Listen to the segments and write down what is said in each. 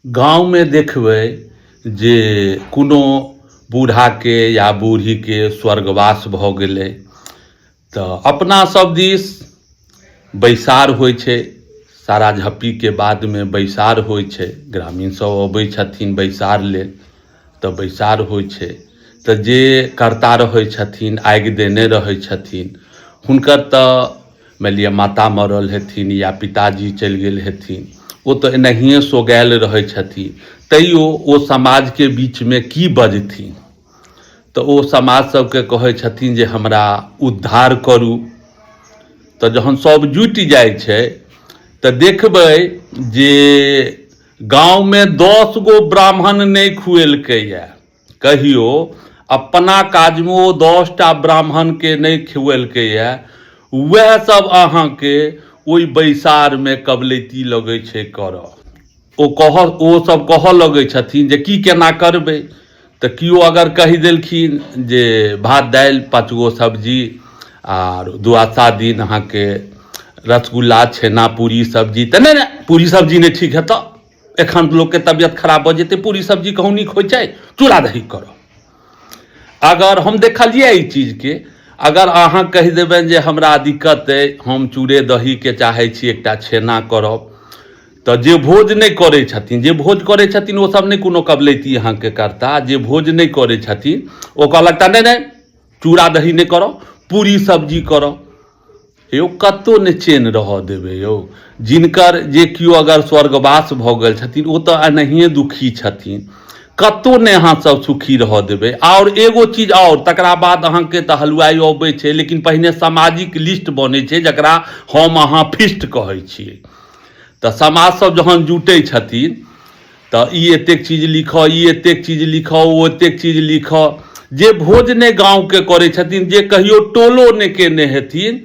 गाँवमे देखबै जे कोनो बूढ़ाके या बूढ़ीके स्वर्गवास भऽ गेलै तऽ अपना सब दिस बैसार होइ छै, सारा झप्पीके बादमे बैसार होइ छै, ग्रामीण सब अबै छथिन बैसार लेल, तऽ बैसार होइ छै तऽ जे कर्ता रहै छथिन, आगि देने रहै छथिन, हुनकर तऽ मानि लिअ माता मरल हेथिन या पिताजी चलि गेल हेथिन, ओ तऽ एनाहिए सोगायल रहै छथिन, तैयो ओ समाजके बीचमे की बजथिन? तऽ ओ समाज सबके कहै छथिन जे हमरा उद्धार करू। तऽ जहन सब जुटि जाइ छै तऽ देखबै जे गाँवमे 10 गो ब्राह्मण नहि खुएलकैए कहियो, अपना काजमे ओ 10टा ब्राह्मणके नहि खुएलकैए, वएह सब अहाँके ओहि बैसारमे कबलैती लगै छै करऽ। ओ कह ओ सब कहऽ लगै छथिन जे की केना करबै। तऽ केओ अगर कहि देलखिन जे भात दालि 5 गो सब्जी आर दुआदशा दिन अहाँके रसगुल्ला छेना पूरी सब्जी, तऽ नहि नहि पूरी सब्जी नहि ठीक हेतऽ, एखन लोकके तबियत खराब भऽ जेतै, पूरी सब्जी कहूँ नीक होइ छै, चूड़ा दही करऽ। अगर हम देखलियै एहि चीजके, अगर अहाँ कहि देबनि जे हमरा दिक्कत अइ, हम चूड़े दहीके चाहै छी, एकटा छेना करब, तऽ जे भोज नहि करै छथिन, जे भोज करै छथिन ओ सब नहि कोनो कबलैती अहाँके करता, जे भोज नहि करै छथिन ओ कहलक तऽ नहि नहि चूड़ा दही नहि करब, पूरी सब्जी करब। यौ कतहु नहि चैन रहऽ देबै यौ। जिनकर जे केओ अगर स्वर्गवास भऽ गेल छथिन ओ तऽ एनाहिए दुखी छथिन, कतहु नहि अहाँ सब सुखी रहऽ देबै। आओर एगो चीज आओर, तकरा बाद अहाँके तऽ हलुआइ अबै छै, लेकिन पहिने सामाजिक लिस्ट बनै छै जकरा हम अहाँ फिस्ट कहै छियै। तऽ समाज सब जहन जुटै छथिन तऽ ई एतेक चीज लिखऽ, ई एतेक चीज लिखऽ, ओ एतेक चीज लिखऽ। जे भोज नहि गाँवके करै छथिन, जे कहियो टोलो नहि केने हेथिन,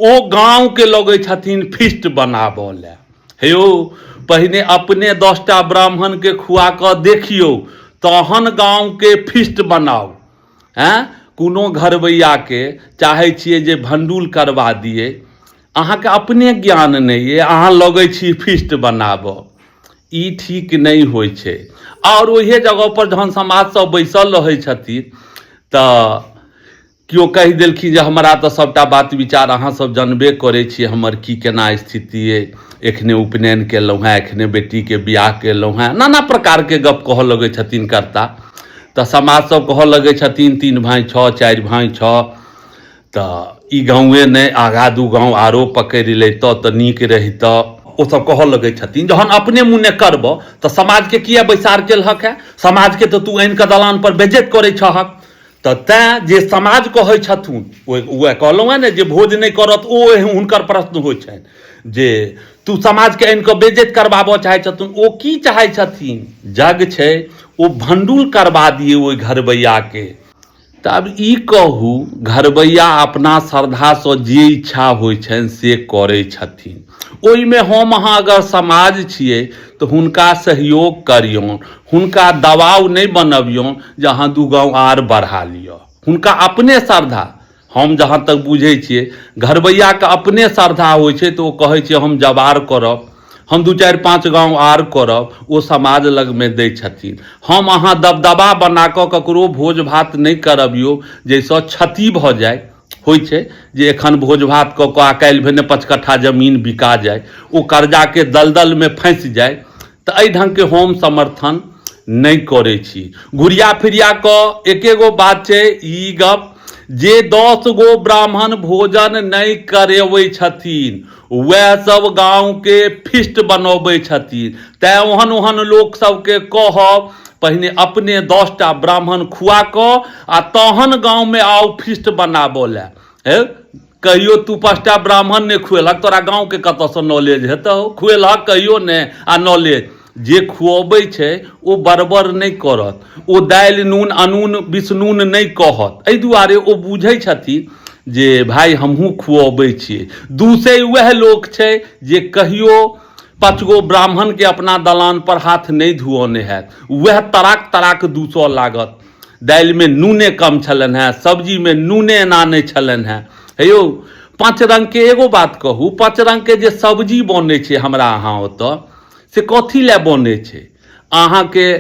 ओ गाँवके लगै छथिन फिस्ट बनाबऽ लए। हे यौ, पहिने अपने 10टा ब्राह्मणके खुआ कऽ देखियौ, तहन गाँवके फिस्ट बनाउ। आँय, कोनो घरबैयाके चाहै छियै जे भण्डूल करबा दियै, अहाँके अपने ज्ञान नहि अइ, अहाँ लगै छी फिस्ट बनाबऽ, ई ठीक नहि होइ छै। आओर ओहे जगहपर जहन समाज सब बैसल रहै छथिन तऽ केओ कहि देलखिन जे हमरा तऽ सभटा बात विचार अहाँ सब जनबे करै छी, हमर की केना स्थिति अइ, एखने उपनयन केलहुँ हेँ, एखने बेटीके बियाह केलहुँ हेँ, नाना प्रकारके गप कहऽ लगै छथिन कर्ता। तऽ समाज सब कहऽ लगै छथिन 3 भाँइ 6, 4 भाँइ 6, तऽ ई गाँवे नहि आगा 2 गाँव आरो पकड़ि लैतऽ तऽ नीक रहितऽ। ओ सब कहऽ लगै छथिन जहन अपने मुने करबऽ तऽ समाजके किए बैसार केलहक है, समाजके तऽ तू आनि कऽ दलान पर बेज्जत करै छहक। तऽ तैँ जे समाज कहै छथुन, वएह कहलहुँ हेँ ने जे भोज नहि करत ओ हुनकर प्रश्न होइ छनि जे तू समाजके आनि कऽ बेज्जत करबाबऽ चाहै छथुन। ओ की चाहै छथिन, जग छै ओ भण्डुल करबा दिए ओहि घरबैयाके। तऽ आब ई कहू, घरबैया अपना श्रद्धासँ जे इच्छा होइ छनि से करै छथिन, ओहिमे हम अहाँ अगर समाज छियै तऽ हुनका सहयोग करियौन, हुनका दबाव नहि बनबियौन जे अहाँ 2 गाँव आर बढ़ा लिअ। हुनका अपने श्रद्धा, हम जहाँ तक बुझै छियै घरबैयाके अपने श्रद्धा होइ छै तऽ ओ कहै छै हम जवार करब, हम 2 4 5 गाँव आर करब, ओ समाज लगमे दै छथिन। हम अहाँ दबदबा बना कऽ ककरो भोज भात नहि करबियौ जाहिसँ क्षति भऽ जाय। होइ छै जे एखन भोज भात कऽ कऽ आ काल्हि भेने 5 कट्ठा जमीन बिका जाय, ओ कर्जाके दलदलमे फँसि जाय, तऽ एहि ढङ्गके हम समर्थन नहि करै छी। घुरिया फिरिया कऽ एके गो बात छै ई गप जे 10 गो ब्राह्मण भोजन नहि करेबै छथिन वएह सब गाँवके फिस्ट बनबै छथिन। तैँ ओहन ओहन लोक सबके कहब पहिने अपने 10टा ब्राह्मण खुआ कऽ आ तहन गाँवमे आउ फिस्ट बनाबऽ लए। हे कहियो तू 5टा ब्राह्मण नहि खुएलक, तोरा गाँवके कतऽसँ नॉलेज हेतौ? खुएलहक कहियो नहि आ नॉलेज जे खुअबै छै ओ बड़बड़ नहि करत, ओ दालि नून अनून बिसनून नहि कहत। एहि दुआरे ओ बुझै छथिन जे भाय हमहूँ खुअबै छियै। दूसै वएह लोक छै जे कहियो 5 गो ब्राह्मणके अपना दलान पर हाथ नहि धुअने हैत, वएह तराक तराक दूसऽ लागत। दालिमे नूने कम छलनि हेँ, सब्जीमे नूने एना नहि छलनि हेँ। हे यौ, 5 रङ्गके एगो बात कहू, 5 रङ्गके जे सब्जी बनै छै हमरा अहाँ ओतऽ, से कथी लए बनै छै? अहाँके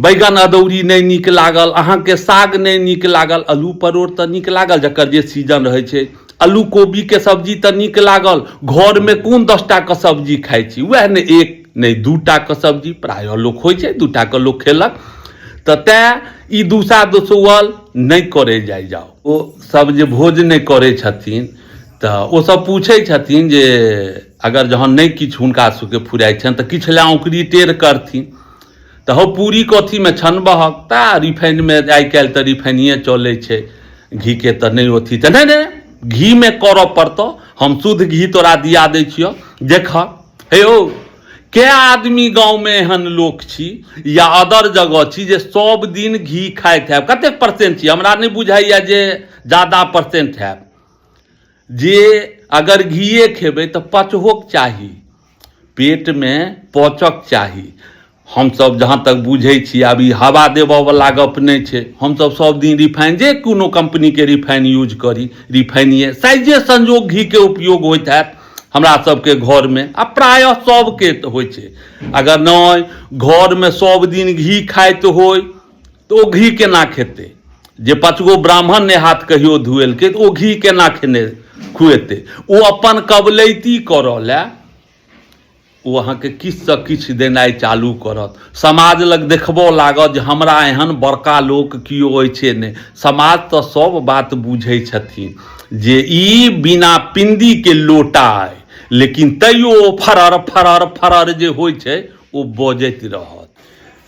बैगन अदौरी नहि नीक लागल, अहाँके साग नहि नीक लागल, आलू परोड़ तऽ नीक लागल जकर जे सीजन रहै छै, आलू कोबीके सब्जी तऽ नीक लागल। घरमे कोन 10 टाके सब्जी खाइ छी, वएह ने एक नहि 2 टाके सब्जी प्रायः लोक होइ छै, 2 टाके लोक खेलक। तऽ तैँ ई दूसा दोसौअल नहि करै जाइ जाउ। ओ सब जे भोज नहि करै छथिन तऽ ओ सब पूछै छथिन जे अगर जहन नहि किछु हुनका सबके फुराइ छनि तऽ किछु लए औंकरी टेढ़ करथिन, तऽ हौ पूरी कथीमे छनबहक, ता रिफाइनमे, आइ काल्हि तऽ रिफाइनिए चलै छै, घीके तऽ नहि अथी, तऽ नहि नहि घीमे करऽ पड़तौ, हम शुद्ध घी तोरा दिया दै छियौ, देखह। हे यौ, कै आदमी गाँवमे एहन लोक छी या अदर जगह छी जे सब दिन घी खाइत हैब? कतेक परसेंट छी? हमरा नहि बुझाइए जे जादा परसेंट हैब। जे अगर घीए खेबै तऽ पचहोके चाही, पेटमे पचक चाही। हमसभ जहाँ तक बुझै छी, आब ई हवा देबऽवला गप नहि छै, हमसभ सब दिन रिफाइन, जे कोनो कम्पनीके रिफाइन यूज करी, रिफाइनिए साइजे संजोग घीके उपयोग होइत हैत हमरा सबके घरमे, आ प्रायः सबके होइ छै। अगर नहि घरमे सब दिन घी खाइत होइ तऽ ओ घी केना खेतै? जे 5 गो ब्राह्मण ने हाथ कहियो धुएलकै तऽ ओ घी केना खेने खुएतै? ओ अपन कबलैती करऽ लए ओ अहाँके किछुसँ किछु देनाइ चालू करत, समाज लग देखबऽ लागत जे हमरा एहन बड़का लोक केओ अछि नहि। समाज तऽ सब बात बुझै छथिन जे ई बिना पिण्डीके लोटा अइ, लेकिन तैयो ओ फरर फरर फरर जे होइ छै ओ बजैत रहत।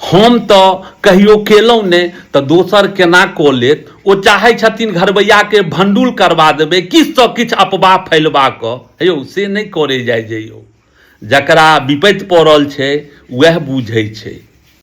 हम तऽ कहियो केलहुँ नहि तऽ दोसर केना कऽ लेत? ओ चाहै छथिन घरबैयाके भण्डुल करबा देबै, किछुसँ किछु अपवाह फैलबा कऽ। हे यौ, से नहि करै जाइ जइयौ, जकरा विपत्ति पड़ल छै वएह बुझै छै।